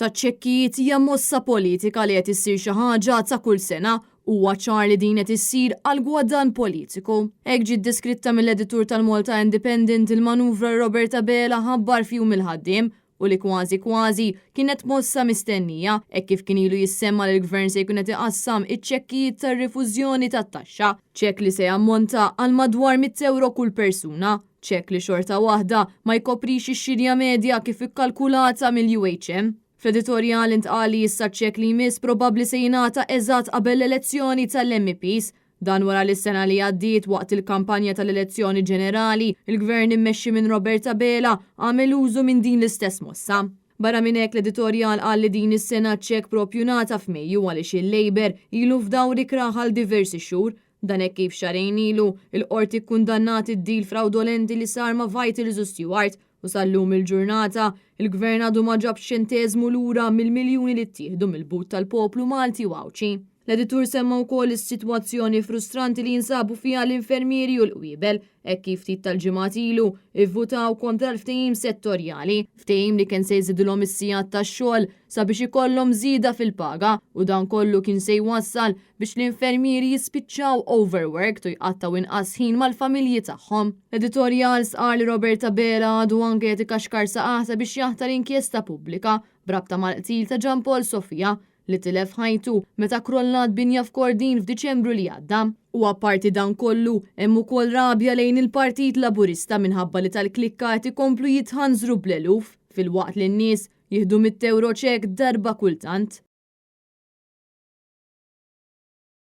taċ-ċekkijiet hija mossa politika li qed issir xi ħaġa ta' kull sena. Huwa ċar li din qed issir għal gwadann politiku. Hekk ġiet deskritta mill-editur tal-Malta Independent il-manuvra Robert Abela ħabbar f'Jum il-Ħaddiem u li kważi kważi kienet mossa mistennija hekk kif kien ilu jissemma li l-Gvern se jkun qed iqassam iċ-ċekkijiet tar-rifużjoni tat-taxxa, ċekk li se jammonta għal madwar €100 kull persuna, ċekk li xorta waħda ma jkoprix ix-xirja medja kif ikkalkulata mill-UHM. Fl-editorjal intqal li issa ċ-ċekk li jmiss probabbli se jingħata eżatt qabel l-elezzjoni tal-MEPs. Dan wara li s-sena li għaddiet waqt il-kampanja tal-elezzjoni ġenerali, il-Gvern immexxi minn Robert Abela għamel użu minn din l-istess mossa. Barra minn hekk l-editorjal qal li din is-sena ċ-ċekk propju ngħata f'Mejju għaliex il-Labour ilu f'dawr ikrah għal diversi xhur. Dan hekk kif xahrejn ilu, il-Qorti kkundannat id-deal frawdolenti li sar ma' Vitals u Steward u sal-lum il-ġurnata, il-Gvern għadu ma ġabx ċenteżmu lura mill-miljuni li ttieħdu mill-but tal-poplu Malti u Għawdxi. L-editur semma wkoll is-sitwazzjoni frustranti li jinsabu fiha l-infermieri u l-qwiebel hekk kif ftit tal-ġimgħat ilu ivvutaw kontra l-ftehim settorjali, ftehim li kien se jżidilhom is-sigħat tax-xogħol sabiex ikollhom żieda fil-paga u dan kollu kien se jwassal biex l-infermieri jispiċċaw overworked u jqattgħu inqas ħin mal-familji tagħhom. L-editorjal stqarr li Robert Abela għadu anke qed ikaxkar saqajh sabiex jaħtar inkjesta pubblika b'rabta mal-qtil ta' Jean Paul Sofia li tilef ħajtu meta krollat binja f'Kordin f'Diċembru li għadda. U apparti dan kollu, hemm ukoll rabja lejn il-Partit Laburista minħabba li tal-klikka qed ikomplu jitħanżru bl-eluf filwaqt li n-nies jieħdu €100 ċekk darba kultant.